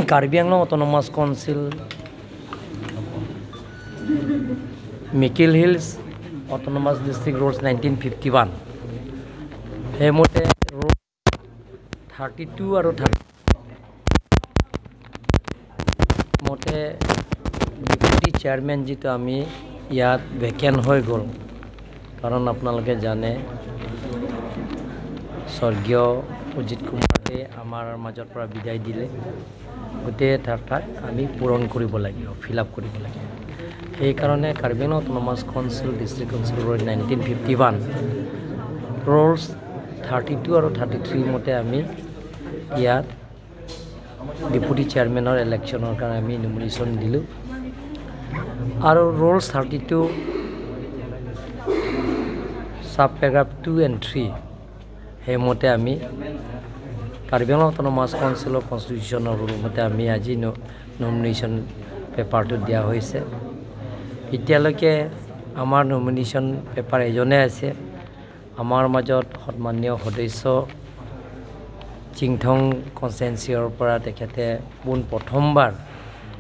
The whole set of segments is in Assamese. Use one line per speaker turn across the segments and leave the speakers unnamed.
Karbi Anglong autonomous council, Mikir hills autonomous district rules 1951, সেইমতে ৰুল 32 আৰু 30 মতে ডেপুটি চেয়াৰমেন যিটো আমি ইয়াত ভেকেণ্ট হৈ গ'ল। কাৰণ আপোনালোকে জানে, স্বৰ্গীয় অজিত কুমাৰ দে আমাৰ মাজৰ পৰা বিদায় দিলে। গোটেই তাক আমি পূৰণ কৰিব লাগিব, ফিল আপ কৰিব লাগিব। সেইকাৰণে Karbi Anglong autonomous council district council 1951 rules 32 আৰু 33 মতে আমি ইয়াত ডেপুটি চেয়াৰমেনৰ ইলেকশ্যনৰ কাৰণে আমি নমিনেশ্যন দিলোঁ। আৰু rules 32 sub paragraph 2 and 3 সেইমতে আমি কাৰ্বি আংলং অট'নমাছ কাউন্সিলৰ কনষ্টিটিউশ্যনৰ ৰুল মতে আমি আজি নমিনেশ্যন পেপাৰটো দিয়া হৈছে। এতিয়ালৈকে আমাৰ নমিনেশ্যন পেপাৰ এজনে আছে। আমাৰ মাজত সন্মানীয় সদস্য চিংথং কনষ্টেঞ্চিয়ৰ পৰা তেখেতে পোনপ্ৰথমবাৰ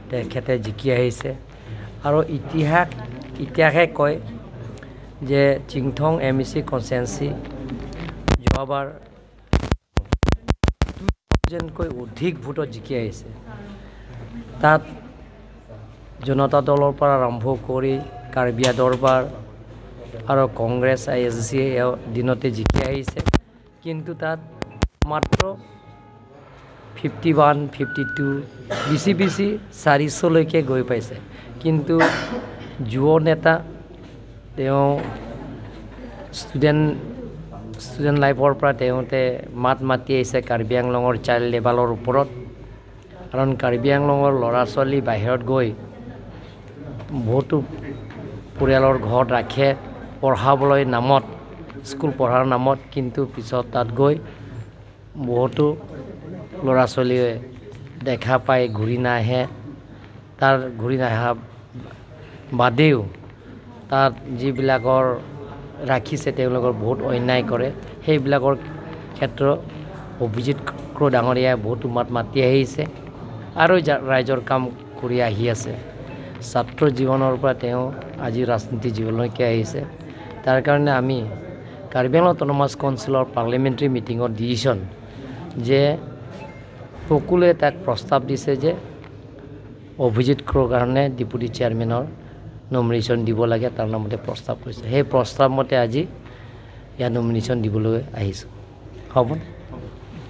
তেখেতে জিকি আহিছে। আৰু ইতিহাসে কয় যে চিংথং এম ই চি কনষ্টেঞ্চি যোৱাবাৰ 2000তকৈ অধিক ভোটত জিকি আহিছে। তাত জনতা দলৰ পৰা আৰম্ভ কৰি কাৰ্বি দৰবাৰ আৰু কংগ্ৰেছ, I S C দিনতে জিকি আহিছে। কিন্তু তাত মাত্ৰ 51, 52, বেছি বেছি 400লৈকে গৈ পাইছে। কিন্তু যুৱ নেতা তেওঁ ষ্টুডেণ্ট লাইফৰ পৰা তেওঁতে মাত মাতি আহিছে কাৰ্বি আংলঙৰ চাইল্ড লেবাৰৰ ওপৰত। কাৰণ কাৰ্বি আংলঙৰ ল'ৰা ছোৱালী বাহিৰত গৈ বহুতো পৰিয়ালৰ ঘৰত ৰাখে পঢ়াবলৈ নামত, স্কুল পঢ়াৰ নামত, কিন্তু পিছত তাত গৈ বহুতো ল'ৰা ছোৱালীয়ে দেখা পাই ঘূৰি নাহে। তাৰ ঘূৰি নাহা বাদেও তাত যিবিলাকৰ ৰাখিছে তেওঁলোকৰ বহুত অন্যায় কৰে। সেইবিলাকৰ ক্ষেত্ৰত অভিজিত ক্ৰ' ডাঙৰীয়াই বহুতো মাত মাতি আহিছে আৰু ৰাইজৰ কাম কৰি আহি আছে। ছাত্ৰ জীৱনৰ পৰা তেওঁ আজি ৰাজনীতি জীৱনলৈকে আহিছে। তাৰ কাৰণে আমি কাৰ্বি আংলং অট'নমাছ কাউন্সিলৰ পাৰ্লিমেণ্টাৰী মিটিঙত ডিচিশ্যন যে সকলোৱে তাক প্ৰস্তাৱ দিছে যে অভিজিত ক্ৰ'ৰ কাৰণে ডেপুটি চেয়াৰমেনৰ নমিনেশ্যন দিব লাগে, তাৰ নামতে প্ৰস্তাৱ কৰিছে। সেই প্ৰস্তাৱ মতে আজি ইয়াত নমিনেশ্যন দিবলৈ আহিছোঁ। হ'ব।